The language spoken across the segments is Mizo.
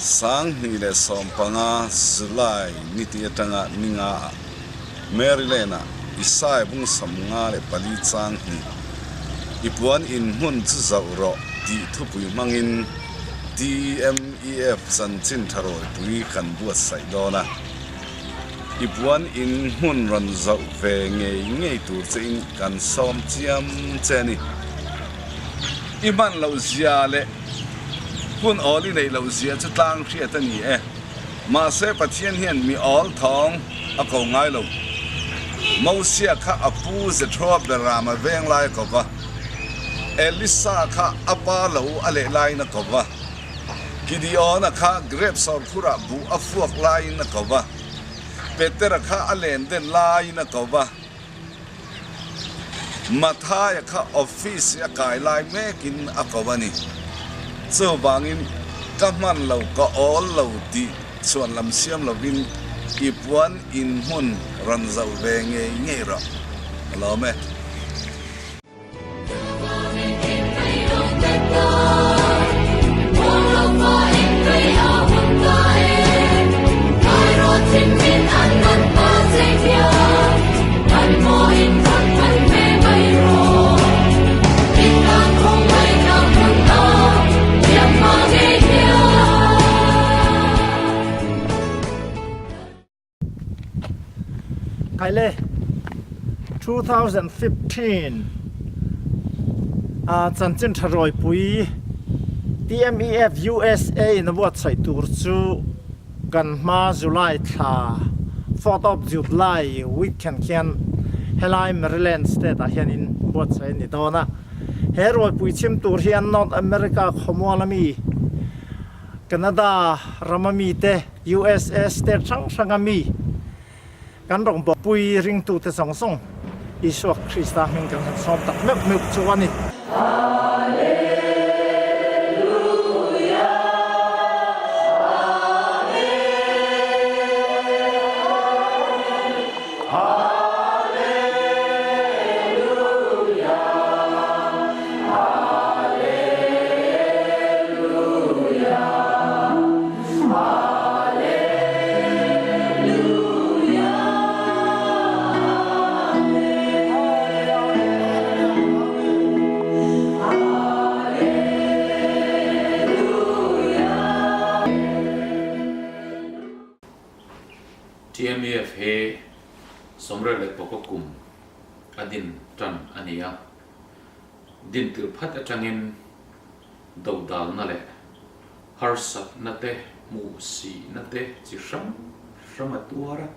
2015 July niti atanga ninga ah Maryland ah Isai bung 54 chang hnih i puan in hmun chu zauh rawh tih thupui hmangin TMEF chanchin tha rawipui kan buatsaih dawn a. I puan in hmun rawn zauh ve ngei ngei tur che in kan sawm chiam che a ni. I hman loh zia leh hun awl i neih loh zia chu tlang hriat a ni e. Mahse Pathian hian mi awl thawng a ko ngai lo. Mosia kha a pu Jethroa Berama veng lai a ko va, Elisa kha a pa lo a leh laiin a ko va, Gideona kha grep sawrkhurah buh a fuak laiin a ko va, Petera kha a len den laiin a ko va, Mathaia kha office a kai lai mekin a ko a ni. Chuvangin ka hman lo, ka awl lo tih chhuan lam siam lovin i puan in hmun rawn zoh ve ngei ngei rawh. Ka lawm e. Khaile 2015 ah chanchin tha rawipui TMEF USA in a buatsaih tur chu kan hma July thla 4th of July weekend khian helai Maryland state ah hianin buatsaih a ni dawn a. He rawipui chhim tur hian North America khawmual ami Canada ram ami te USA state hrang hranga mi kan rawngbawlpui ringtute zawng zawng Isua Krista hming kan han sawm tak meuh meuh chu a ni. TMEF hi Sawmriat leh Pawka kum a din tan a ni a, din tirh phat atangin dodalna leh harsatna te, hmuhsihna te chi hrang hrang a tuar a,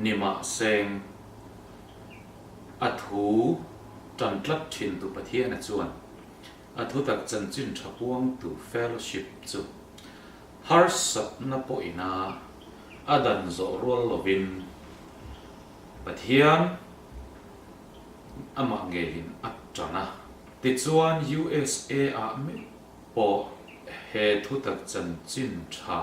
nimahseng a thu tan tlat thin tu Pathiana chuan a thutak chanchin tha puangtu fellowship chu harsatna pawhina a dan zawh rual lovin Pathian amah ngeiin a tan a. Tichuan USA ah meuh pawh he thutak chanchin tha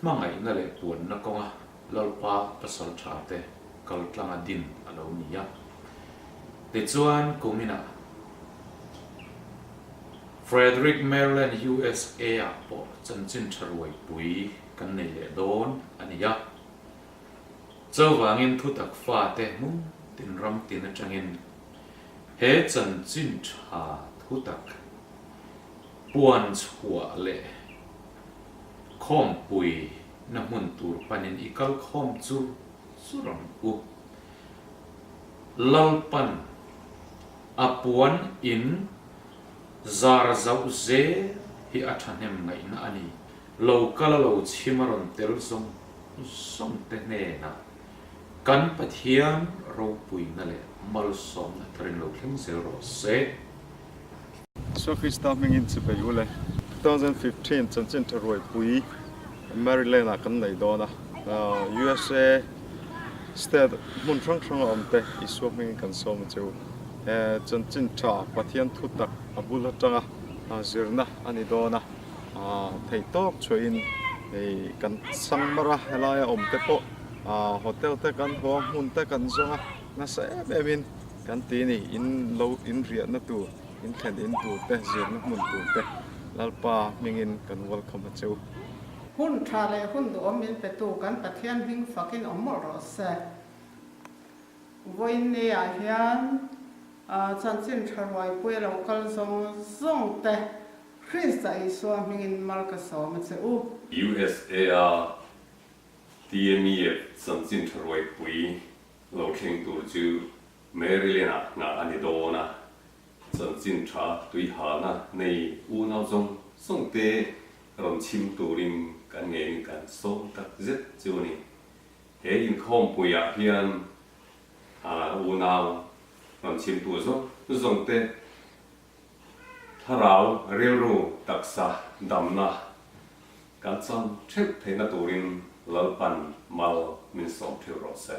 hmangaihna leh puanna kawnga Lalpa pasal tha te kal tlanga din a lo ni a. Tichuan kuminah Frederick, Maryland, USA ah pawh chanchin tha ruaipui kan nei leh dawn a ni a. Chuvangin thutak fate hmun tin ram tin atangin he chanchin tha thutak puan chhuah leh khawmpui na hmun tur panin i kal khawm chur chur ang u. Lalpan a puan in zar zauh zel hi a thahnem ngaihna a ni. Lo kal a lo chhim a rawn tel zawng zawng te hnenah kan Pathian ropuina leh malsawmna tharin lo thleng zel rawh se. Isua Krista hmingin chi bei ule. 2015 chanchin tha ruaipui Maryland ah kan nei dawn a, USA state hmun hrang hrang a awm te Isua hmingin kan sawm a che u. Chanchin tha Pathian thu tak a bul atanga zirna a ni dawn a. Theih tawk chhuahin hei kan sang mar a, helaia awm te pawh hotel te kan haw a, hmun te kan zawng a, nasa em em in kan ti a ni, in lo in riahna tur, in thlen in tur te, zirna hmun tur te. Lalpa hmingin kan welcome a che u. Hun tha leh hun duhawm min petu kan Pathian hming fakin awm mawlh rawh se. Vawiinni ah hian chanchin tha ruaipui a lo kal zawng zawng te Krista Isua hmingin mal ka sawm a che u. USA a TMEF chanchin tha ruaipui lo thleng tur chu Maryland-ah nghah a ni dawn a, chanchin tha tuihalna nei unau zawng zawng te rawn chhim turin kan ngeiin kan sawm tak zet chu a ni. He inkhawmpuiah hian unau rawn chhimtu zawng zawng te thlarau rilru taksa damna kan chan theuh theihna turin Lalpan mal min sawm theuh rawh se.